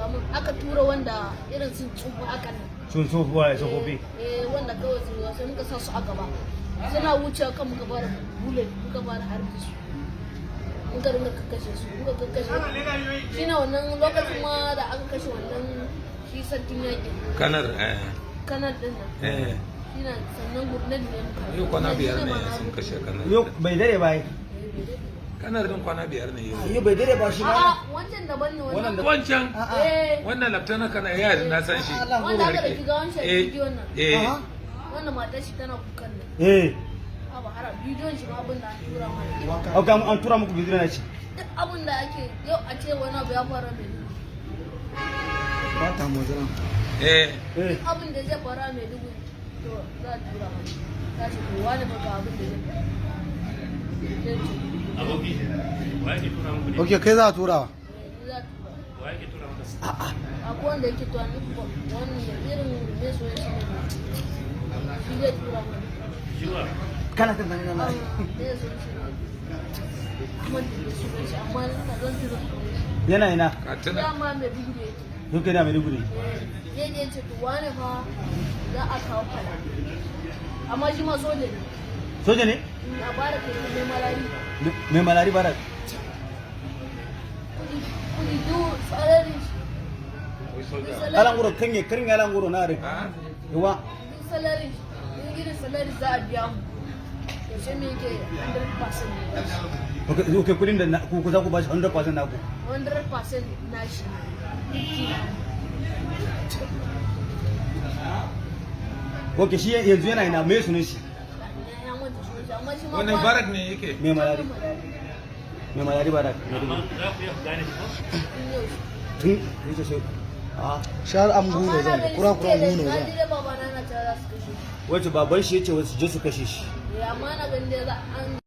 Kamar aka tura wanda irin sun tsufa haka nan. Sun tsohuwa ya tsofaffi. Eh, wanda kawai su sai muka sa su a gaba, suna wucewa kan muka fara bullet, muka fara harbi su, muka ringa kakkashe su, muka kakkashe. Shine wannan lokacin ma da aka kashe wannan shi sarkin yakin. Kanar eh. Kanar din nan. Eh. Shine sannan grenade ne muka Yau kwana 5 shine ne ma na sun kashe kanar. Yau bai dare ba ai. Kanar din kwana 5 ne yau. Yau bai dare ba shi ma. A'a, wancan daban ne wannan. Wancan Eh. wannan lieutenant kana ya na san shi. Wanda aka dauki gawan shi a Eh, bidiyon nan. eh. Wannan matar shi tana kukan nan. Abu har a bidiyon shi ma abin da an tura mana. Ok, an tura muku bidiyo na shi. Duk abin da ake yau, a ce wani abu ya faru a Maiduguri. Ba ta motsa. Eh. Eh. Duk abin da zai faru a Maiduguri, to za a tura mana. Za ce to wani ba ga abin da zai faru. Zai ce Aboki, wa yake tura muku ne? Ok, kai za a tura. Eh, ni za a tura. Wa yake tura maka? Akwai wanda yake tura ni, wannan irin ne soyayya shi ne shi zai tura mana. Jiwa. Kana kan sani na. Me sunan shi ne? Amma da sunan shi, amma ina zan tura sunan shi. Yana ina? Ka tuna. Dama Maiduguri yake. Yau kai da Maiduguri. Zai je ce to wane fa za a kawo fada, amma shi ma soja ne. Soja ne? Na bara kai mai malari. Mai malari bara. Kudi kudi du salary shi. Wai soja. Alan guro kanye karin alan guro na are. Ah? Yawa. Duk salary shi, duk irin salary za a biya mu, to sai me yake 100% ne. Ok, kudin da ku za ku bashi 100% naku. 100% na shi, 50 na. Ok, shi yanzu yana ina? Me sunan shi? Ya manta sunan shi, amma shi ma Wannan barrack ne yake. Mai malari. Mai malari bara. Amma za ku iya ku gane shi ko? Tun yau shi. Tun yace sai ah. Shar am Amma guno na zan gani kura suke kura da guno na zan. ji dai babana na cewa za su kashe shi. Wace baban shi yace wasu je su kashe shi. Eh, amma na ganin dai za an